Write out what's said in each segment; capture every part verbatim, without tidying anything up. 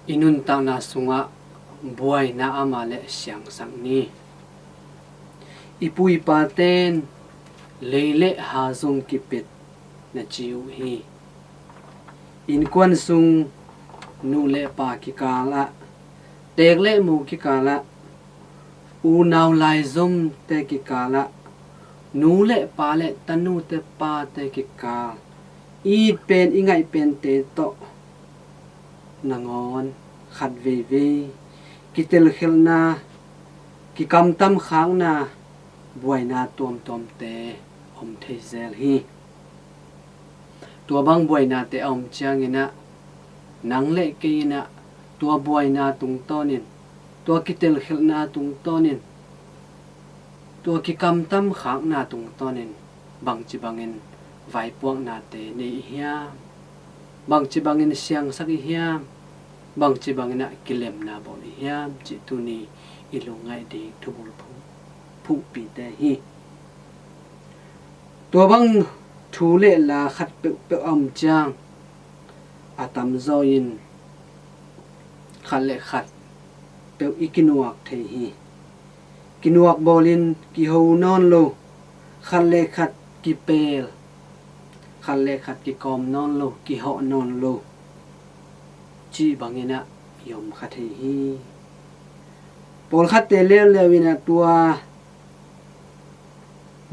I nuntakna sungah buaina amah le siangsak ni. I pu i paten lei le ha zong kipit na ci uh hi. Innkuan sung nu le pa kikalah, teek le mu kikalah, unau laizomte kikalah, nu le pa le tanute pate kikal, i it pen i ngaih pente tawh nangawn khat veivei kitelkhelhna, kikamtam khakna, buaina tuamtuamte om thei zel hi. Tua bang buainate a om cianginah nang le kei inah tua buaina tungtawnin, tua kitelkhelhna tungtawnin, tua kikamtam khakna tungtawnin bangci bangin vaipuaknate nei i hiam? Bangci bangin siangsak i hiam? Bangci banginah kilemna bawl i hiam? Cih tuni i lungngaih ding thubul phu- phuhpite hi. Tua bang thu le la khat peuhpeuh a om ciang a tamzaw in khat le khat peuh i kinuak thei hi. Kinuak bawlin kiho nawn lo, khat le khat kipel, khat le khat kikawm nawn lo, kihawh nawn lo, cih banginah i om kha thei hi. Pawlkhatte leuleu inah tua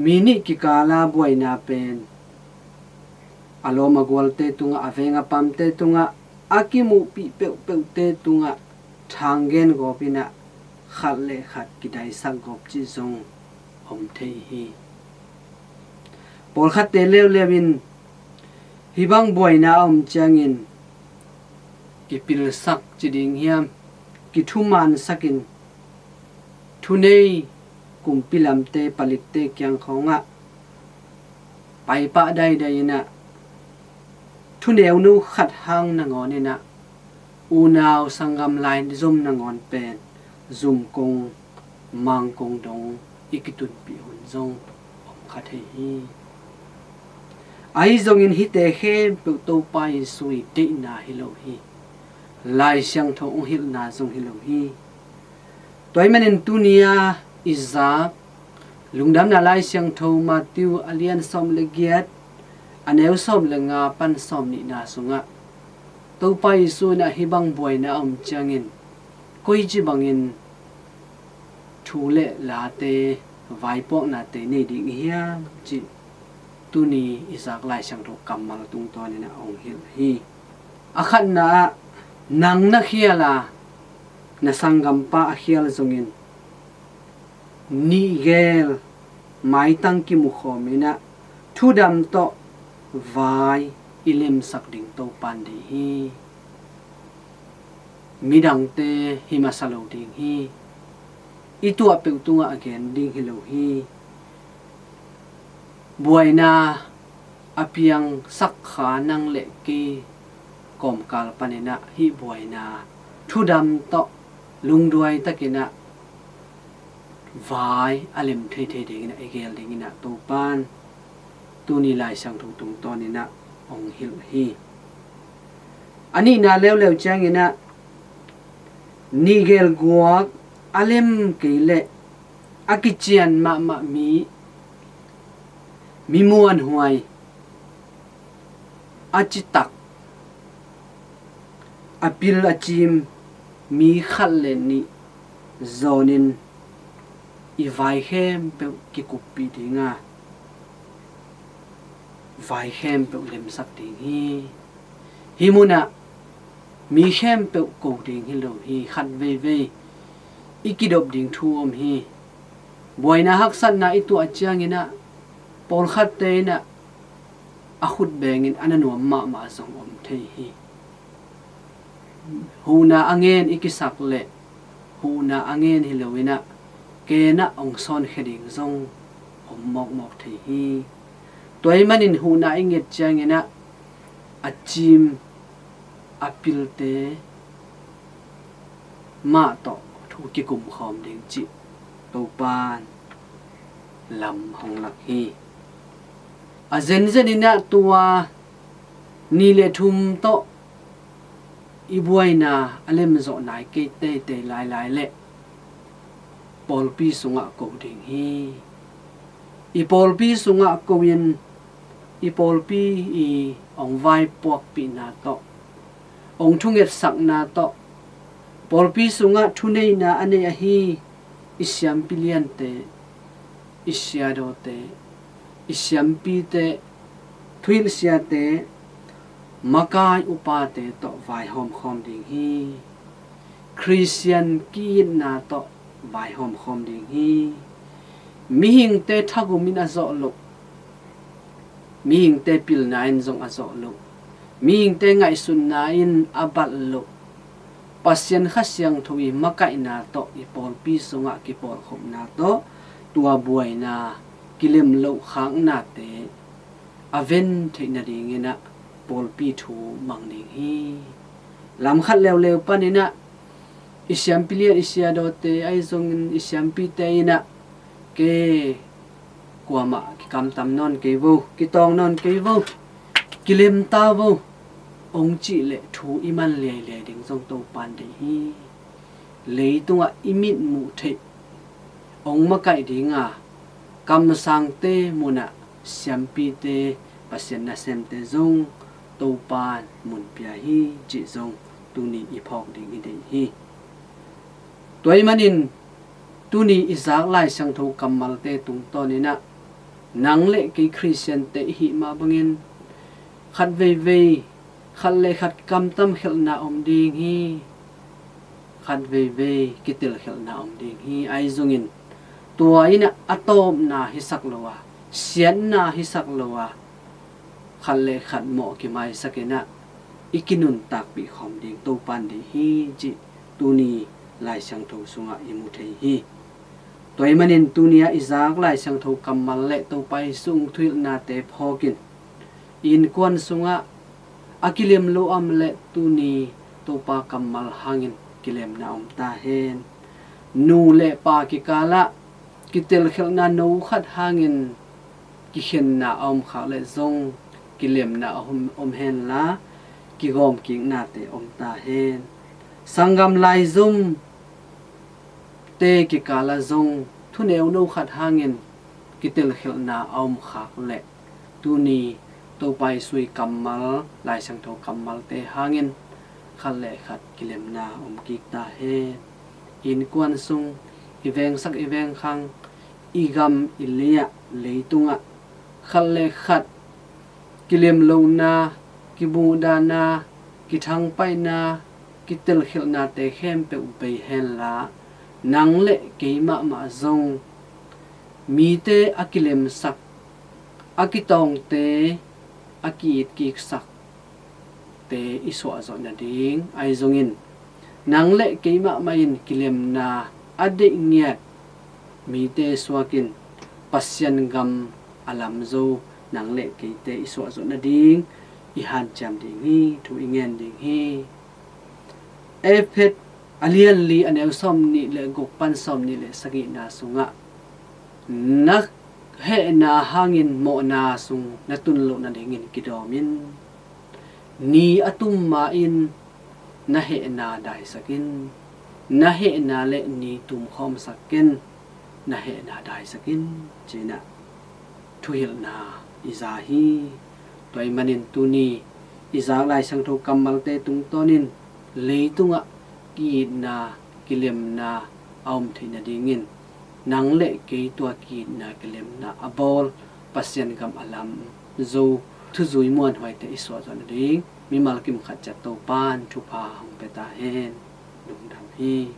mi nih kikala buaina pen a lawm a gualte tungah, a veng a pamte tungah, a kimuhpih peuhpeuhte tungah thanggen gawp inah khat le khat kidaisak gawp cih zong om thei hi. Pawlkhatte leuleu in hih bang buaina a om ciangin kipilsak ci ding hiam, kithumansakin thunei kumpi lamte, palitte kiang khawngah paipah daidai inah thuneunu khat hang nangawn inah unau sanggam laizom nangawn pen zumkong mangkong dong i kitunpih hun zong om kha thei hi. Ahi zongin hihte khempeuh Topa Jesu i deihna hi lo hi. Lai Siangtho hong hilhna zong hi lo hi. Tua ahih manin tuni-a i zak Lungdamna Lai Siangtho Matthew a lian sawm le giat, a neu sawm le nga pan sawm nihna sungah Topa Jesu inah hih bang buaina a om ciangin koici bangin thu le late, vaipuaknate nei ding i hiam cih tuni i zak Lai Siangtho kammal tungtawnin a hong hilh hi. A khatna ah, nang na khial a, na sanggampa a khial zongin nihgel maitang kimukhawm inah thudam tawh vai i lemsak ding Topan deih hi. Midangte hi masa lo ding hi. I tuah peuh tungah a gen ding hi lo hi. Buaina a piangsak kha nang le kei kawmkal paninah hih buaina thudam tawh lungduai takinah vai a lem theithei dinginah i gel dinginah Topan tuni Lai Siangtho tungtawninah hong hilh hi. A nihna leuleu cianginah nihgel guak a lem kei leh a kician mahmah mi, mi muanhuai, a citak, a pil a cim mi khat le nih zawnin i vai khempeuh kikuppih dinga vai khempeuh lemsak ding hi. Hih munah mi khempeuh ko ding hi lo hi. Khat veivei i kidop ding thu om hi. Buaina haksatna i tuah cianginah pawlkhatte inah a khut bengin a na nuam mahmah zong om thei hi. Huhna a ngen i kisak leh huhna a ngen hi loinah kenah hong sawnkhia ding zong om mawkmawk thei hi. Tua ahih manin huhna i nget cianginah a cim a pilte mah tawh thu kikumkhawm ding cih Topan lam hong lak hi. A zenzen inah tua ni le thum tawh i buaina a lemzawh nai kei teitei lailai leh pawlpi sungah ko ding hi. I pawlpi sungah ko-in i pawlpi i hong vaipuakpihna tawh, hong thungetsakna tawh, pawlpi sungah thuneihna a nei ahi i siampi liante, i siadawte, i siampite, thuhilhsiate, makai upate tawh vaihawm khawm ding hi. Khristian ki-itna tawh vaihawm khawm ding hi. Mihingte thagum in a zawh loh, mihingte pilna in zong a zawh loh, mihingte ngaihsutna in a balh loh, Pasian Kha Siangtho i makaihna tawh i pawlpi sungah kipawlkhopna tawh tua buaina kilemloh khaknate a ven theih nadingin ah pawlpi thu mang ding hi. Lamkhat leuleu panin ah i siampi lian, i siadawte, ahi zongin i siampite in ah, ke, kuamah kikamtam nawn kei vo, kitawng nawn kei vo, kilem ta vo, hong cih leh thu i man liailiai ding zong Topa'n deih hi. Leitungah i mitmuh theih hong makaih dinga kamsangte munah siampite, Pasian nasemte zong Topa'n mun pia hi cih zong tuni i phawk ding i deih hi. Tua ahih manin tuni i zak Lai Siangtho kammalte tungtawnin ah nang le kei Khristiante i hih mah bangin khat veivei, khat le khat kamtam khelhna om ding hi. Khat veivei kitel khelhna om ding hi. Ahi zongin tua in ah a tawpna hisak lo a, siatna hisak lo a, khat le khat mawh kimaisakin ah i kinuntakpih khawm ding Topa'n deih hi cih tuni Lai Siangtho sungah i mu thei hi. Tua ahih manin tuni-ah i zak Lai Siangtho kammal le Topa Jesuh thuhilhnate phawkin i innkuan sungah a kilem lo om leh tuni Topa kammal hangin kilemna om ta hen. Nu le pa kikalah kitelkhelhna no khat hangin kikhenna a om khak leh zong kilemna a om, om henla, kigawmkiknate om ta hen. Sanggam laizomte kikalah zong thuneu no khat hangin kitelkhelhna a om khak leh tuni Topa Jesuh kammal, Lai Siangtho kammalte hangin khat le khat kilemna om kik ta hen. Innkuan sung, i vengsak i vengkhang, i gam i lei-ah, leitungah khat le khat kilem lohna, kibuhdahna, kithangpaihna, kitelkhelhnate khempeuh bei henla, nang le kei mahmah zong mite a kilemsak, a kitawngte, a ki-it kiksakte i suahzawh nading ahi zongin, nang le kei mahmah in kilemna a deih ngiat mite suakin Pasian gam a lam zo nang le keite i suahzawh nading i hanciam ding hi. Thu i ngen ding hi. Efesa a lian li, a neu sawmnih le guk pan sawmnih le sagihna sungah, na hehna hangin mawhna sung na tun loh nadingin kidawm in. Ni a tum ma-in na hehna daisak in. Na hehna le ni tumkhawmsak ken. Na hehna daisak in, ci-in ah thuhilhna i za hi. Tua ahih manin tuni i zak Lai Siangtho kammalte tungtawnin leitungah ki-itna, kilemna a om theih nadingin nang le kei tua ki-itna, kilemna a bawl, Pasian gam a lam zo, thuzui muanhuaite i suahzawh nading mimal kimkhat ciat Topa'n thupha hong pia ta hen. Lungdam hi.